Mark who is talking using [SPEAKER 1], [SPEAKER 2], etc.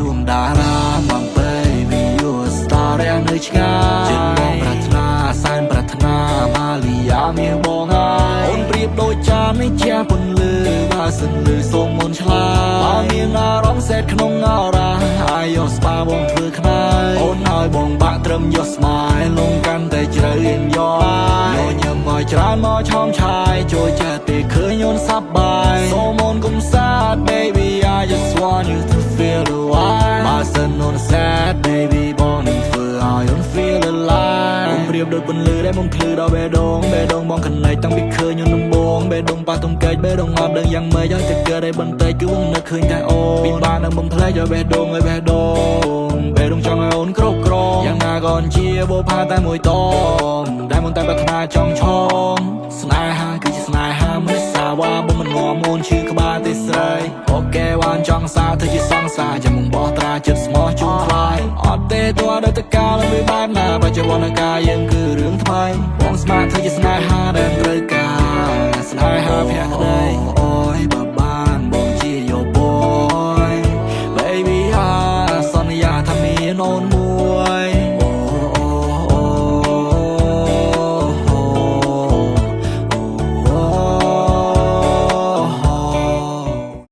[SPEAKER 1] ដួងតារា My baby, you a star ដែលនៅឆ្ងាយចិត្តបងប្រាថ្នាសែនប្រាថ្នាម៉ាលីយ៉ាមានបងហើយអូនប្រៀបដូចចាននេះជាពន្លឺបើសិនលឺសូមមុនឆ្លើយបើមានអារម្មណ៍សេតក្នុងអរ៉ាហើយយកស្បាបងធ្វើខ្នើយអូនឲ្យបងបាក់ត្រឹមយកស្មាយលងកាន់តែជ្រៅ in your eyes ញញឹមឲ្យច្រើនមកឆោមឆាយចូលចិត្តពេលឃើញអូនសប្បាយសូមអូនកុំសាត Baby, I just want you to feel the vibe បើសិនអូន sad, baby បងនឹងធ្វើឲ្យអូន feel alive អូនប្រៀបដូចពន្លឺដែលបំភ្លឺដល់បេះដូងបេះដូងបង connect តាំងពីឃើញអូនដំបងបេះដូងប៉ះទង្គែកបេះដូងអត់ដឹងយ៉ាងម៉េចឲ្យតែកើតឲ្យបន្តិចគឺបងនឹកឃើញតែអូនពិបាកនឹងបំភ្លេចឲ្យបេះដូងឲ្យបេះដូងបេះដូងចង់ឲ្យអូនគ្រប់គ្រងយ៉ាងណាក៏ជាបោផាតែមួយតងដែលមិនតែប្រាថ្នាចង់ឆងស្នេហាគឺជាស្នេហាមិនសាវ៉ាបងមិនងំអូនឈឺក្បាលទេស្រីOK វ៉ានចង់សាធ្វើជាសង្សារចាំមកបោះត្រាចិត្តស្មោះជូនថ្លៃអត់ទេតើដល់តកាលវាបែបណាបច្ចុប្បន្នកាយើងគឺរឿង